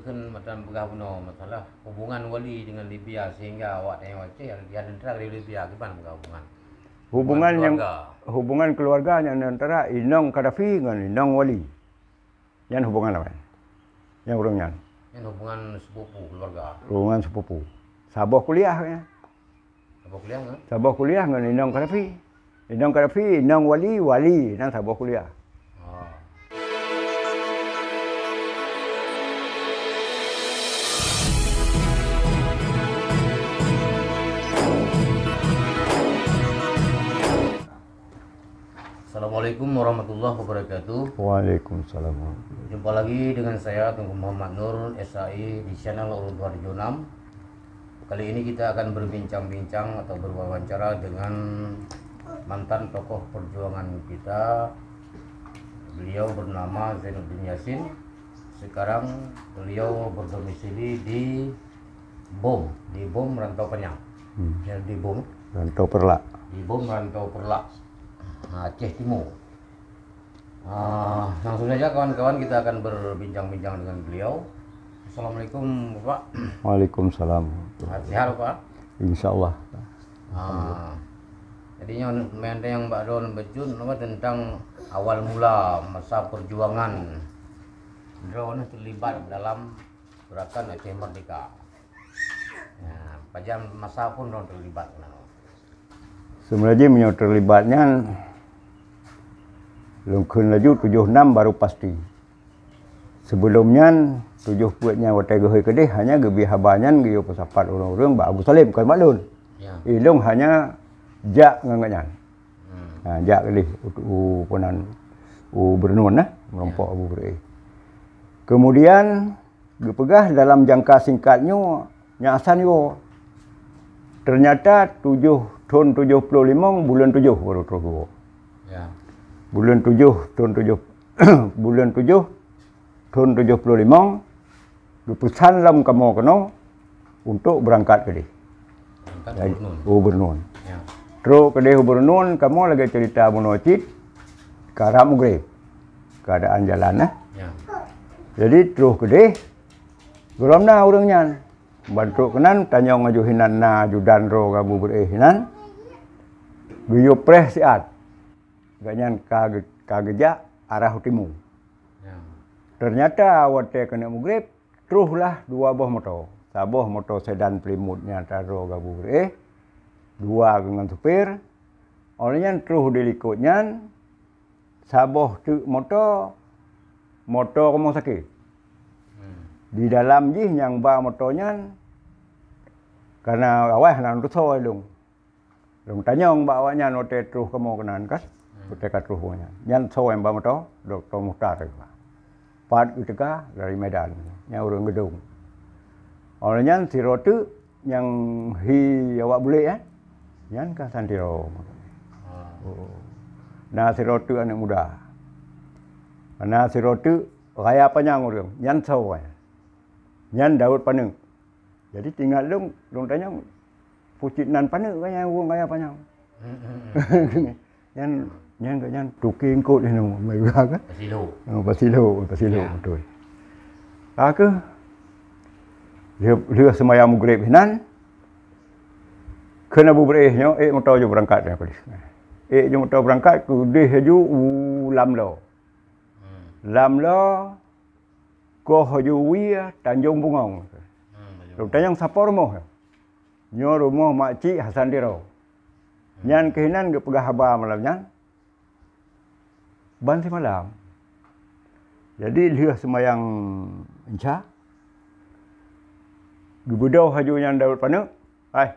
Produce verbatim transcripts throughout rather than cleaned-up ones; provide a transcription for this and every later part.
Kan matan peugah bunoe masalah hubungan wali dengan Libya sehingga awak tanyoe Aceh, ya, tentara dari Libya, kiban peugah hubungan? Hubungan Hubungan nyang, keluarga. Hubungan keluarga nyang antara inong Qaddafi ngon inong wali. Nyan hubungan lawan. Nyang ureueng nyan. Nyan hubungan sepupu keluarga. Hubungan sepupu. Saboh kuliah nyan. Saboh kuliah ngon? Saboh kuliah ngon inong Qaddafi. Inong Qaddafi, inong wali, wali, nyan saboh kuliah. Oh. Assalamualaikum warahmatullahi wabarakatuh. Waalaikumsalam warahmatullahi. Jumpa lagi dengan saya, Teungku Muhammad Nur, S A I, di channel Urut Dua Tujuh Enam. Kali ini kita akan berbincang-bincang atau berwawancara dengan mantan tokoh perjuangan kita. Beliau bernama Zainuddin Yasin. Sekarang beliau berdomisili di Bom, di Bom Rantau Panyang. Hmm. Ya, di Bom. Rantau Perlak. Di Bom Rantau Perlak, Aceh Timur. Ah, langsung saja kawan-kawan, kita akan berbincang-bincang dengan beliau. Assalamualaikum, Bapak. Waalaikumsalam. Sehat, Bapak? Insya Allah. Ah, jadi nyoe mantong nyang bak droeneuh bacut, apa, tentang awal mula masa perjuangan droeneuh terlibat dalam gerakan Aceh Merdeka. Nah, pajan masa pun droeneuh terlibat keunan. Sebenarnya meunyoe terlibat nyan, lôn kheun laju tujoh enam baru pasti. Sebelum nyan, tujoh peuet nyan watèe geuhôi keudeh, hanya geubri haba nyan geuyue peusapat ureueng-ureueng bak Abu Salim, kon bak lôn. Ya. Ilôn hanya jak ngon gobnyan. Hmm. Ha, jak keudeh u, u, peue nan, u Beureunon, nah, meurumpok Ya. Abu Beureueh. Kemudian, geupeugah dalam jangka singkat nyoe, nyan Hasan iwoe. Ternyata tujoh, thon tujoh ploh limong, buleuen tujoh baru troh geuwoe. Ya. Buleuen tujoh, thon tujoh, buleuen tujoh, thon tujoh ploh limong, geupeusan lom kamoe keunoe untuk beurangkat keudeh. Beurangkat Jadi, u Beureunon. U Beureunon. Ya. Trok keudeh u Beureunon, kamoe lagèe cerita bunoe cit, karab mugreb. Keuadaan jalan, eh. Ya. Jadi, troh keudeh, gohlom na ureueng nyan. Ban trok keunan, tanyong laju hinan na ajudan droe Abu Beureueh hinan. Geuyue preh siat. Gobnyan ka ge-, ka geujak arah u timu. Ya. Ternyata watèe keuneuk mugreb, troh lah dua boh moto. Saboh moto sedan Plymouth nyang tadroe Abu Beureueh, dua ngon supir. Óh lheueh nyan troh di likot nyan, saboh teuk moto, moto rumoh sakét. Hmm. Di dalam jih nyang ba moto nyan, kareuna awai hana lôn tusoe lôn. Lôn tanyong bak awaknyan watèe troh kamoe keunan kan, Hmm. watèe ka troh awaknyan. Nyan soe nyang ba moto, Dokto Muhtar. Pat geuteuka dari Medan, nyang ureueng Geudong. Óh lheueh nyan sidroe teuk nyang hi awak bulek, eh, nyan ka Santiro. Ah. Oh. Na sidroe teuk aneuk muda. Na sidroe teuk raya panyang ureueng, nyan soe? Nyan Daud Paneuk. Jadi teuingat lôn, lôn tanyong, "Peue cit nan Paneuk ka nyang ureueng raya panyang?" Hmm, hmm, hmm. Nyan, nyan, nyan tuke eungkôt nyan, Madura kan? Pasilo. Oh, Pasilo, Pasilo, Ya. beutôi. Ka keuh, lheueh, lheueh seumayang mugreb hinan, kheun Abu Beureueh nyoe, "Ék moto ju beurangkat," nyan polis. Ék ju moto beurangkat, keudeh laju u Lamlo. Hmm. Lamlo, koh laju wie Tanjong Bungong. Hmm, Tanjong Lôn tanyong sapo rumoh. Nyoe rumoh makcik Hasan Tiro. Nyan keuh inan geupeugah haba malam nyan, ban simalam. Jadi lheueh seumayang Isya, geubeudôh laju nyan Daud Paneuk, "Hai,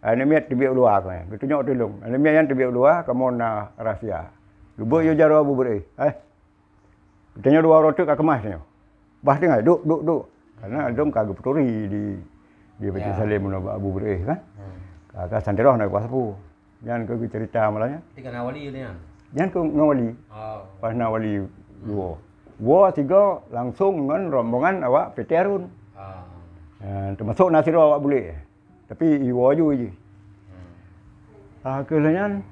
aneuk miet teubiet u luwa," geutunyok tulông. "Aneuk miet nyan teubiet u luwa, kamoe na rahsia." Geubeuet yue jaroe Abu Beureueh, "Hai, tanyoe dua uroe teuk ka keumah tanyoe. Bah tinggai, duek, duek, duek." Karena lôn ka geupeuturi di, di Baitul Ya. Salim ngon Abu Beureueh kan. Hmm. Ka, ka Hasan Tiro na geupasoe. Nyan keuh geucerita malam nyan. Tapi ka na wali nyan? Nyan keuh ngon wali. Oh. Pas na wali dua. Dua tiga langsung ngon rombongan awak P T Harun. Ah. Eh, teumasok na sidroe awak bulek. Tapi iwoe ju jih. Hmm. Ah, keuh lheueh nyan,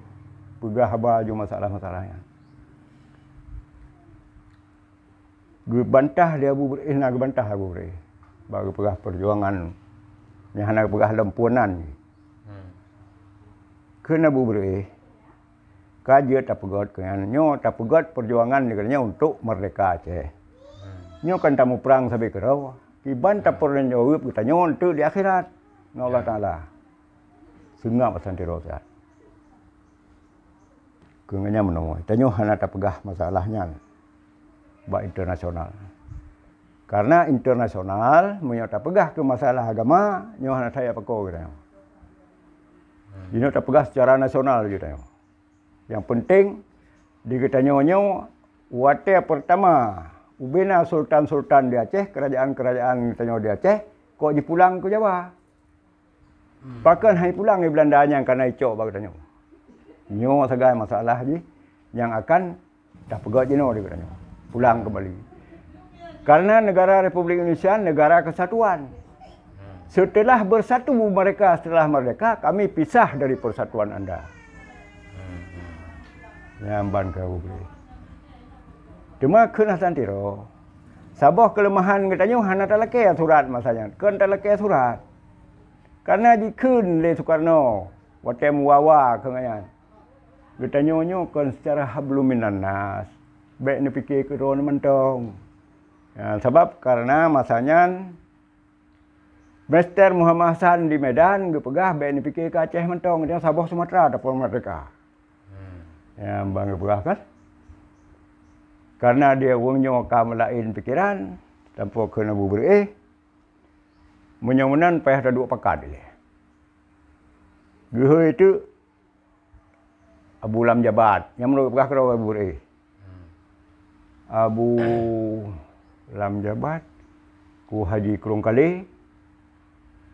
peugah haba ju masalah-masalah nyan. Geubantah lé Abu Beureueh, na geubantah Abu Beureueh. bak geupeugah peujuangan nyang hana geupeugah lom punan jih. Hmm. Kheun Abu Beureueh, ka jeuet tapeugöt keu nyan, nyoe tapeugöt peujuangan di geutanyoe untuk meurdeka Aceh. Hmm. Nyoe kan tamuprang sabe keudroe, kiban, hmm, tapeurtanggung jaweueb geutanyoe untuk di akhirat ngon Allah, ya, Taala. Seungab Hasan Tiro siat. Keu nyan meunoe, tanyoe hana tapeugah masalah nyan bak internasional. Karena internasional, meunyoe tapeugah keu masalah agama, nyoe hana that pakoe geutanyoe. Hmm. Jinoe tapeugah secara nasional geutanyoe. Nyang penting, di geutanyoe nyoe, watée peurtama ubena sultan-sultan di Aceh, kerajaan-kerajaan geutanyoe di Aceh, kok jipulang keu Jawa. Hmm. Pakon hai pulang di Belanda nyang kana icok bak geutanyoe? Nyoe sagai masalah jih nyang akan tapeugöt jinoe di geutanyoe. Pulang kembali. Karena negara Republik Indonesia negara kesatuan. Hmm. Setelah bersatu mereka, setelah merdeka, kami pisah dari persatuan anda. Hmm, hmm. Nyan ban keu Abu Beureueh. Teuma kheun Hasan Tiro, saboh keuleumahan geutanyoe hana talakée surat masa nyan. Kon talakée surat. Karena jikheun lé Sukarno watée meuwawa keu nyan, geutanyoe nyoe kon seucara hablum minan nas, bék neupike keu droeneuh mantong. Ya, sabab karena masa nyan Mester Muhammad Hasan di Medan geupeugah bék neupike keu Aceh mantong, geutanyoe saboh Sumatera tapeumeurdeka. Hmm. Ya, ban geupeugah kan? Karena dia ureuëng nyoe ka meulaén pikeran, sampoe kheun Abu Beureueh, meunyoe meunan payah taduek pakat ilée. Geuhôi teuk Abu Lam Jabat, nyang meunurot peugah keudroe Abu Beureueh. Hmm. Abu Lam Jabat, Ku Haji Krông Kalé,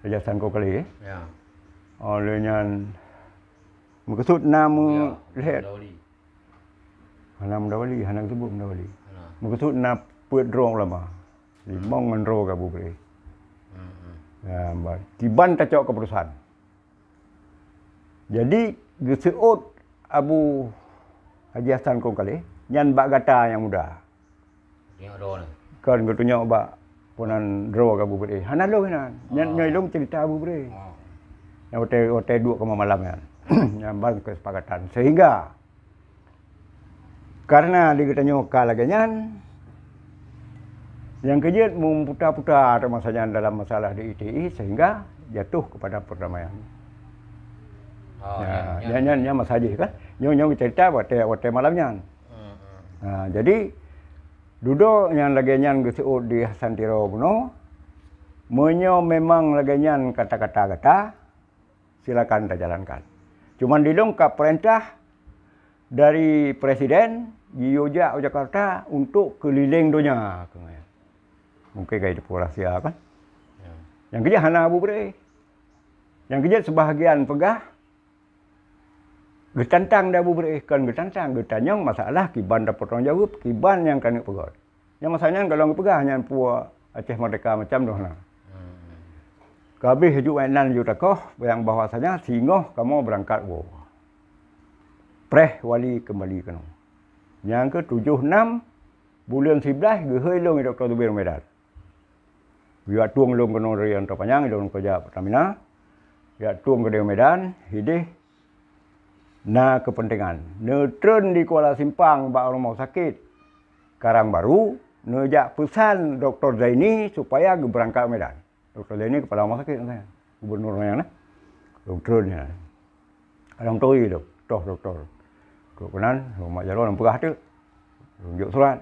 Raja Sangko Kalé, eh? Ya. Oh, lheueh nyan meukeusut na, ya, meu-, lheueh. Mudawali. Hana Mudawali, hana geuseubuet Mudawali. Hana. Meukeusut na peuet droe ulama. Hmm. Limong ngon droe Abu Beureueh. Hmm, hmm. Ya, ba-, kiban tacok keuputusan. Jadi, geuseuôt Abu Haji Hasan Krông Kalé, nyan bak gata nyang muda. Tengok droe ni. Kon geutunyok bak punan droe Abu Beureueh. Hana lôn inan. Nyan, oh, nyoe lôn cerita Abu Beureueh. Oh. Nyang watée, watée duek kamoe malam nyan. Nyan ban keusepakatan. Sehingga Karena di geutanyoe ka lagée nyan, nyang keujeuet meuputa-puta atau masa nyan dalam masalah di I T I sehingga jatuh kepada perdamaian. Oh, ya, nyan, ya, nyan, nyan masa jih kan. Nyoe, nyoe cerita watée, watée malam nyan. Hmm, hmm. Ha, jadi, dudoe nyang lagée nyan geuseuôt di Hasan Tiro bunoe, meunyoe memang lagée nyan kata-kata gata, silakan tajalankan. Cuman di lôn ka peurintah dari presiden jiyue jak u Jakarta untuk keulileng donya. Mungken ka jiteupeue rahsia kan? Ya. Nyang keujeuet hana Abu Beureueh. Nyang keujeuet seubahagian peugah geutantang di Abu Beureueh, kon geutantang, geutanyong masalah kiban tapeutanggung jaweueb, kiban nyang ka neuk peugöt. Nyang masa nyan gohlom geupeugah nyan peue Aceh Merdeka macam droe na. Hmm. Ka habéh juk inan juk takoh nyang bahwasanya singoh kamoe beurangkat woe. Preh wali keumbali keunoe. Nyang keu tujoh nam buleuen siblaih geuhôi lôn Dokto Zubir Medan. Geujak tueng lôn keunoe dari Antapanyang, lôn keujak Pertamina. Geujak tueng keudeh Medan, hideh na keupeuntengan. Neutreun di Kuala Simpang bak rumoh sakét Karang Baru, neujak peusan Dokto Zaini supaya geubeurangkat u Medan. Dokto Zaini keupala rumoh sakét, gubunur nyan na. Lôn treun nyan. Along toi tu, toh dokto. Trok keunan, rumoh jaroe lôn peugah teuk. Lôn jok surat.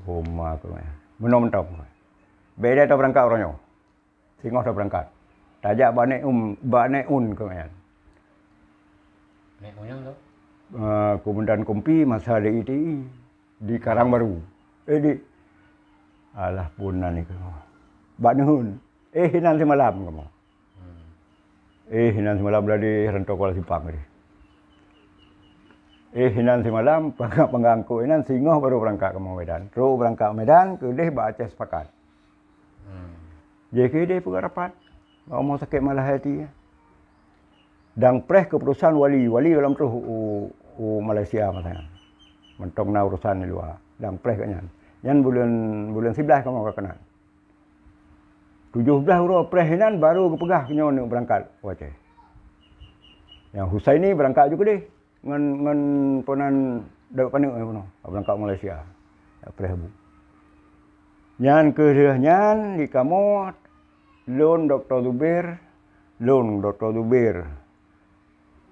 Rumoh keunan. Meunoe mantong. Beda teuh beurangkat uroe nyoe. Singoh tabeurangkat. Tajak bak Nek Um, bak Nek Un keu nyan. Nek Un nyang tu? Ah, Komandan Kompi masa di I T I, di Karang Baru. Eh, di, alah, pun nan ni keu. Bak Nehun. Eh, hinan simalam kamoe. Hmm. Eh, hinan simalam ladeh rantau Kuala Simpang tadi. Eh, hinan simalam, panggang-panggang kok hinan singoh baru beurangkat kamoe Medan. Trok beurangkat Medan, keudeh bak Aceh Sepakat. Hmm. Jih keudeh peugah rapat. Bak rumoh sakét Malahati. Dan preh keuputusan wali, wali gohlom troh u, u Malaysia masa nyan. Mantong na urosan di luwa. Dan preh kat nyan. Nyan buleuen, buleuen siblaih kamoe ka keunan. Tujoh blaih uroe preh inan baru geupeugah nyoe neuk beurangkat u Aceh. Nyang Husaini beurangkat ju keudeh ngon, ngon ponan Daud Paneuk nyan bunoe, beurangkat u Malaysia. Preh bu. Nyan keuh lheueh nyan di kamoe lôn Dokto Zubir, lôn Dokto Zubir,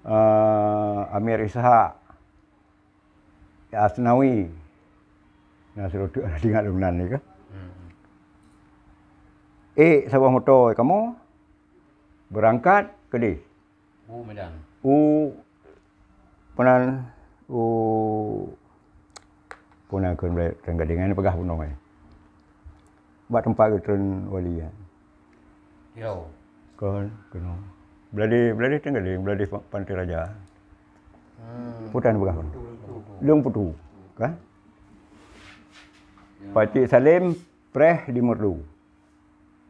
eh, Amir Ishak, Asnawi. Nah, sidroe teuk na ingat lôn nan nyoe kan. Hmm. Eh, saboh moto kamoe beurangkat keudeh. U Medan. U Penan, u Penan keu Tenggadeng nyan peugah bunoe. Bak teumpat geutreun wali nyan. Yo. Kon, keunoe. Beuladi, beuladi Tenggadeng, beuladi Pa-, Pantai Raja. Hmm. Putan peugah bunoe. Lôn Putu, kan? Ya. Pak Cik Salim preh di Meurdu.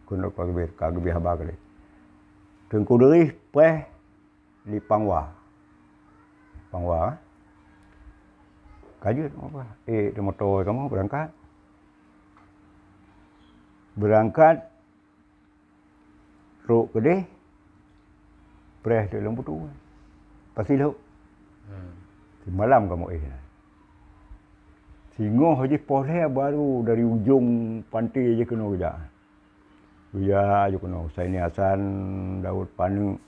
Keunoe ka geubri, ka geubri haba kali. Teungku Deurih preh di Pangwa. Pangwa, eh? Ka jeuet, apa? Eh, di moto kamoe beurangkat. Beurangkat, trok keudeh, preh di Lôn Putu. Pasilhok. Hmm. Simalam kamoe éh na. Singoh jih poh lhèe baru dari ujong pantai jih keunoe geujak. Geujak ju keunoe Husaini Hasan, Daud Paneuk,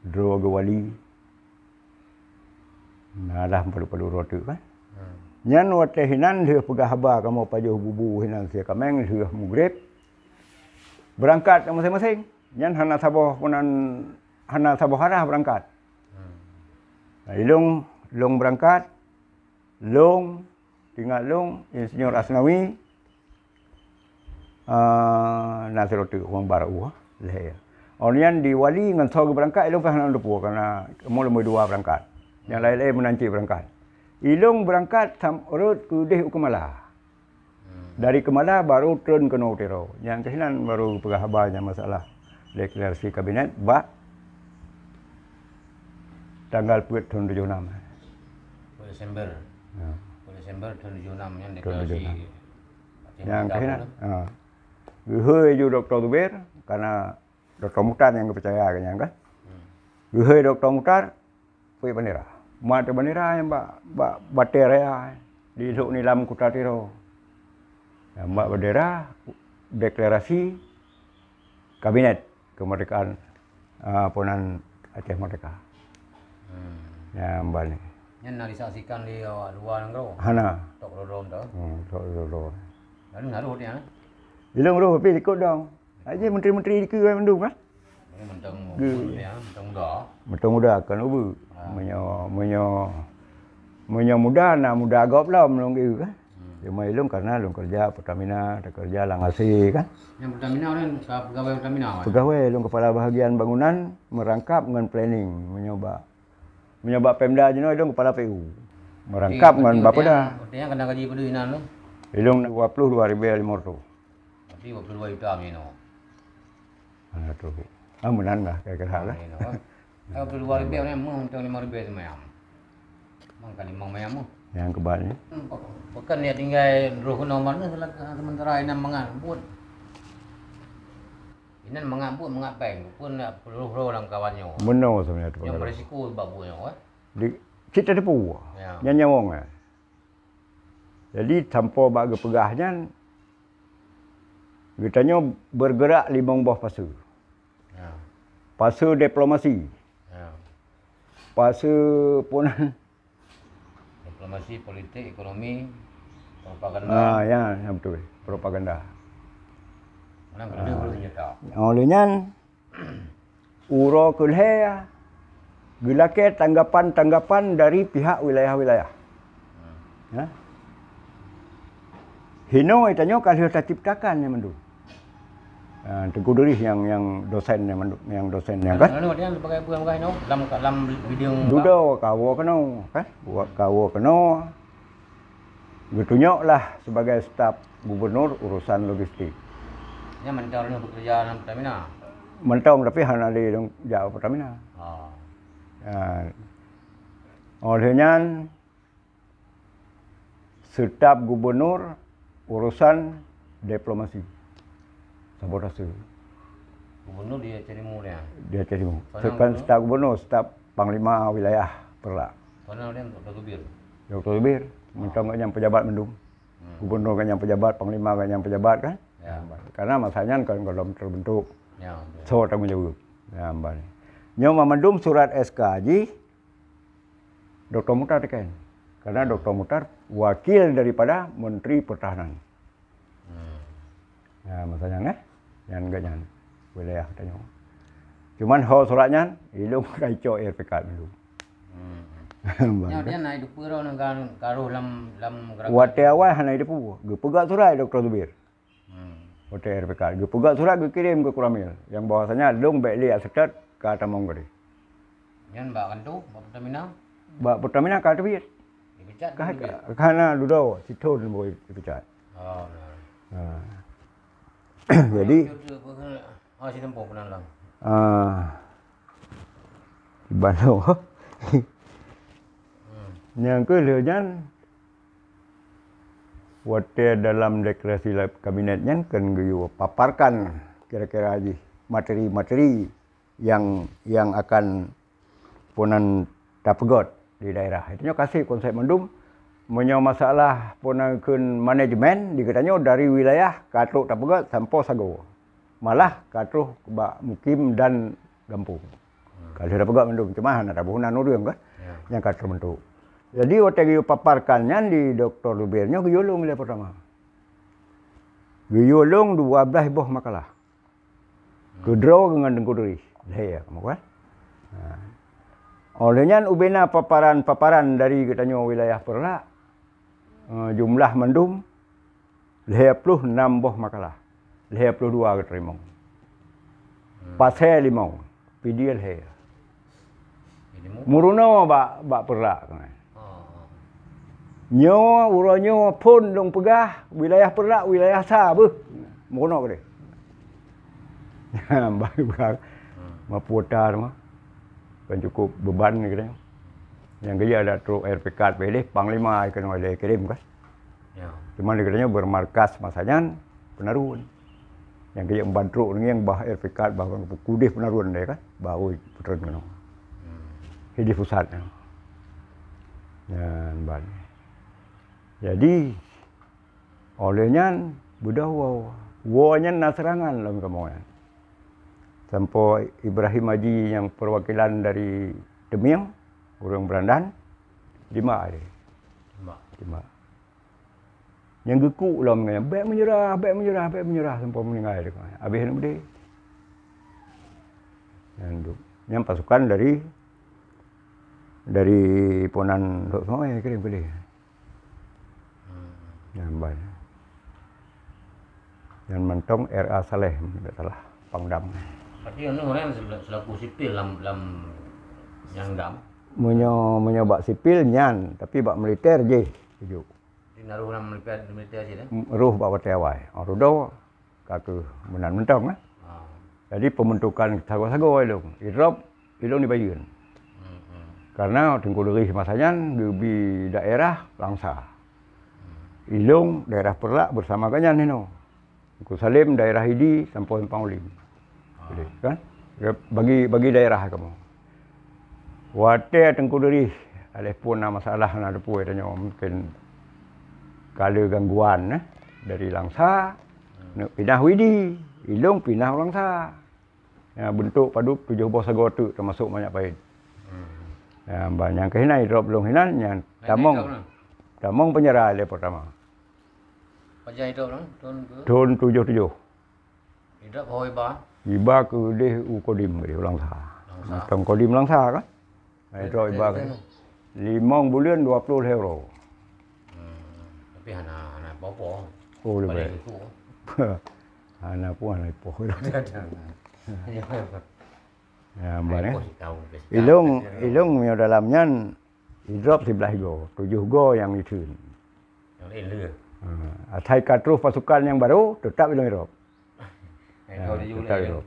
droe geuwali. Nah, dah padub-padub droe teuk kan. Hmm. Nyan watèe hinan lheueh peugah haba kamoe pajoh bubu hinan sie kaméng lheueh mugreb. Beurangkat maséng-maséng. Nyan hana saboh peunan, hana saboh arah beurangkat. Hmm. Nah, ilong, long beurangkat, long, tingat long, Insinyur Asnawi, Ah, na sidroe teuk ureueng baru, lhèe. Awak nyan di Wali ngon soe geubeurangkat, ilong pih hana lôn teupeue, karena kamoe lôn dua beurangkat. Nyang laén-laén meunan cit beurangkat. Ilong beurangkat sam-, rot keudeh u Keumala. Hmm. Dari Keumala baru treun keunoe u Tiro. Nyang keuh sinan baru geupeugah haba nyang masalah deklarasi kabinet bak tanggal peuet thon tujoh nam. Peuet Desember. Ya. Peuet Desember thon tujoh nam nyan deklarasi. Thon tujoh nam. Nyang keuh sinan, ha. Geuhôi ju Dokto Zubér, karena Dokto Mukhtar nyang geupeucaya keu nyan kan. Hmm. Geuhôi Dokto Mukhtar, peuet bandera. Mat bandera nyang bak, bak batèe raya, di lhok nilam kuta Tiro. Nyang bak bandera, deklarasi kabinet kemerdekaan, ah, ponan Aceh Merdeka. Hmm. Nyang ban nyan. Nyan na disaksikan lé awak luwa nanggroe? Hana. Tok Roro tu? Hmm, tok Roro. Lalu ngaruh dia, eh? Ilong roh, tapi likot dong. Aja menteri-menteri dikeue mandum kan? Ini mentang, Ge- ya, mentang muda. Mentang muda kan ubeut. Ha. Meunyoe, meunyoe, meunyoe muda, na muda gob lom lôn geue kan? Hmm. Cuma ilong karena lôn kerja Pertamina, kerja Langase kan? Yang Pertamina kan, ka pegawai Pertamina kan? Pegawai lôn kepala bahagian bangunan merangkap ngon planning meunyoe bak, meunyoe bak Pemda jinoe ilong kepala P U. Merangkap ngon Bapeda. Berarti, berarti yang kena gaji padum inan tu? Ilong dua puluh dua ribu lima ratus. Tapi dua puluh dua juta meunoe. Ah, tu. Ah, meunan lah, kira-kira lah. Meunoe. Dua puluh dua ribu ni, meuh untung lima ribu semayam. Mang kali mang mayam meuh. Yang kebalnya. Hmm, pe-, pekan dia tinggai roh keunoe mana sementara inan mangat buet. Inan mangat buet, mangat péng. Pun nak roh-roh lam kawan nyoe. Benar sebenarnya tu. Yang berisiko bak buet nyoe, eh. Di, cit teupeue. Ya. Nyan nyawong, eh. Jadi, sampoe bak geupeugah nyan, geutanyoe bergerak limong boh fase. Ya. Fase diplomasi. Ya. Fase pun Diplomasi, politik, ekonomi, propaganda. Ah, ya, ya betul. Propaganda. Mana gede Ah. Boleh senjata. Oleh nyan, uroe keulhèe geulakèe tanggapan-tanggapan dari pihak wilayah-wilayah. Hmm. Ya. Hinoe tanyoe ka lheueh taciptakan nyan mandum. Ah, Teungku Deurih nyang, nyang dosen nyan mandum, nyang dosen nyan kan. Lalu dia sebagai pegang-pegang nyoe dalam, dalam bidang Dudoe ka woe keunoe kan. Buat ka woe keunoe. Geutunyok lah sebagai staf gubernur urusan logistik. Nyan mantong nyoe bekerja dalam Pertamina. Mantong tapi hana lé jak Pertamina. Oh. Ya. Oleh nyan, staf gubernur urusan diplomasi. Sabotase. Gubernur di Aceh Timur ya? Di Aceh Timur. Sekarang staf gubernur, staf panglima wilayah Peureulak. Soalnya dia Doktor Zubir. Doktor Zubir, mantong gobnyan pejabat mandum. Hmm. Gubernur gobnyan pejabat, panglima gobnyan pejabat kan? Ya. Karena masa nyan kan belum terbentuk. Ya, betul. So tanggung jawab. Ya, ban. Nyoe mandum surat S K jih Doktor Mutar teken. Karena Doktor Mutar wakil daripada Menteri Pertahanan. Hmm. Ya, masa nyan eh. Nyan gobnyan wilayah tanyoe. Cuman ho surat nyan ilong ka icok R P K dulu. Hmm. Nyoe dia naik dupeue roh nang ka, ka roh lam, lam gerakan. Watèe awai hana dupeue, geupeugah surat Doktor Zubir. Hmm. Watèe R P K, geupeugah surat geukirém keu Koramil, nyang bahwasanya lôn bèk lé seutôt ka tamong keudeh. Nyan bak kanto, bak Pertamina? Bak Pertamina ka teubiet. Dipecat ka, kan teubiet? Ka hana dudoe, sithon baru dipecat. Oh, benar. Ha. Jadi, ah, si tempoh peunan lang. Ah. Balo. Hmm. Nyang keu lheueh nyan, watèe dalam deklarasi la-, kabinet nyan kan geuyue paparkan kira-kira jih materi-materi nyang, nyang akan punan tapeugöt di daerah. Itu nyoe ka sép konsep mandum. Meunyoe masalah punan kheun manajemen di geutanyoe dari wilayah ka trok tapeugöt sampoe sagoe. Malah ka troh bak mukim dan gampông. Hmm. Ka lheueh tapeugöt mandum, cuma hana taboh nan ureueng kan. Ya. Nyang ka teubentuk. Jadi watèe geuyue paparkan nyan di Doktor Zubir nyoe geuyue lôn lé Pertama. Geuyue lôn dua blaih boh makalah. Keudroe ngon Teungku Durih. Lhèe, kamoe kan? Ha. Óh lheueh nyan ubena paparan-paparan dari geutanyoe wilayah Peureulak, eh, jumlah mandum lhèe ploh nam boh makalah. Lhèe ploh dua geuteurimong. Hmm. Pasè limong. Pidie lhèe. Jadi mu- Meurunoe bak, bak Peureulak keunoe. Oh, oh. Nyoe, uroe nyoe phon lôn peugah, wilayah Peureulak, wilayah sa beuh. Meurunoe keudeh. Bak, bak, hmm, Maputa teuma. Kan cukup beban keudeh. Nyang geujak ada trok R P K P D, panglima keunoe lé kirim kan. Ya. Cuma di geutanyoe bermarkas masa nyan Peunarun. Nyang geujak meuban trok ngieng bah R P K bah kudeh Peunarun deh kan, bah oi peutreun keunoe. Hmm. Hidih pusat nyan. Nyan ban. Jadi, óh lheueh nyan beudôh woe. Woe nyan na seurangan lom kamoe nyan. Sampoe Ibrahim Haji nyang perwakilan dari Teumieng, ureueng Beurandang, jimak lé. Jimak. Jimak. Nyang geukuk lom nyan, "Bèk meunyeurah, bèk meunyeurah, bèk meunyeurah," sampoe meuninggai teuka. Abéh aneuk beudé. Nyan duek. Nyan pasukan dari, dari Ponan Lhokseumawe kirim keudeh. Hmm. Nyan ban. Nyan mantong R A Saleh, tidak salah, Pangdam. Berarti anu orang sel-, selaku sipil lam, lam nyang GAM? Meunyoe, meunyoe bak sipil nyan, tapi bak militer jih tujoh. Di naroh lam militer, militer cit, eh? Roh bak watèe awai. Oh, Rudo ka keuh meunan mantong, eh. Ah. Jadi, pembentukan sagoe-sagoe ilong. Idrop, ilong di Bayeuen. Hmm, hmm. Karena Teungku Leurih masa nyan geubi daerah Langsa. Hmm. Ilong daerah Peureulak bersama gobnyan hinoe. Teungku Salim daerah Idi sampoe Simpang Ulim. Ah. Jadi, kan? Ya, bagi, bagi daerah kamoe. Watèe Teungku Leurih, aléh phon na masalah na teupeu tanyoe, mungkin ka le gangguan, eh, dari Langsa, hmm, neuk pinah u Idi, ilong pinah u Langsa. Ya, bentuk padub tujoh boh sagoe teuk, termasuk manyak payet. Hmm. Ya, ban nyang keuh inan idrop lôn inan, nyan tamong, idrop na? Tamong penjara lé Pertama. Pajan idrop na? Thon ke? Thon tujoh tujoh. Idrop ho iba? Iba keudeh u Kodim keudeh, u Langsa. Langsa. Mantong Kodim Langsa kan? Idrop iba keudeh. Limong buleuen dua ploh lhèe uroe. Hmm, tapi hana, hana po-po. Oh, leubeh. Paling itu. Hana pun, hana ipoh. Ada, ada. Ya, ban, eh. Ipoh sitahun, sitahun. Ilong, ilong meunyoe dalam nyan, idrop siblaih go, tujoh go nyang itheun. Nyang laén lheueh. Ha, asai ka troh pasukan nyang barô, teutap ilong idrop. Eh, ya, idrop.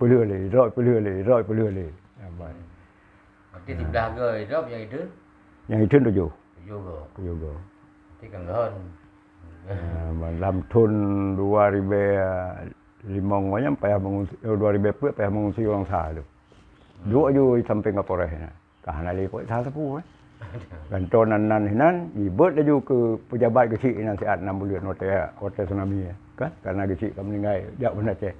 Peulheueh lé, idrop peulheueh lé, idrop peulheueh lé. Ya, ban. Berarti siblaih go idrop nyang itheun? Nyang itheun tujoh. Tujoh go. Tujoh go. Berarti kan gahon. Ya, ban, lam thon dua ribèe Limong ngon nyan payah mengungsi, eh, dua ribèe peuet payah mengungsi ureueng sa tu. Duek ju di sampéng Kapolres nyan. Ka hana lé peuet sa sapeue, eh. Gantoe nan-nan hinan, jibeuet laju keu pejabat geuchik inan siat nam buleuen watèe, watèe tsunami, kan? Karena geuchik ka meuninggai jak Banda Aceh.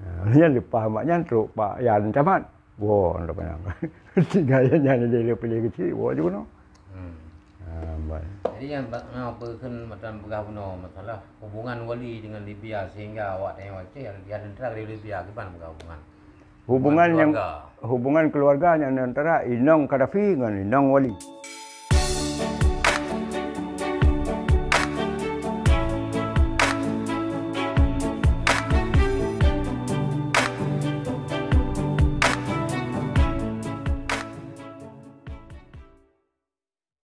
Ha, nyan leupah mak nyan trok Pak Yan Camat. Woe, ndak panyang. Tinggai nyan jadi lé piléh geuchik, woe ju keunoe. Hmm. Ha, ban. Jadi nyan ba-, na peue kheun matan peugah bunoe masalah hubungan Wali dengan Libya sehingga awak tanyoe Aceh, ya, tentara dari Libya, kiban peugah hubungan? Hubungan Hubungan nyang, keluarga. Hubungan keluarga nyang antara inong Qaddafi ngon inong Wali.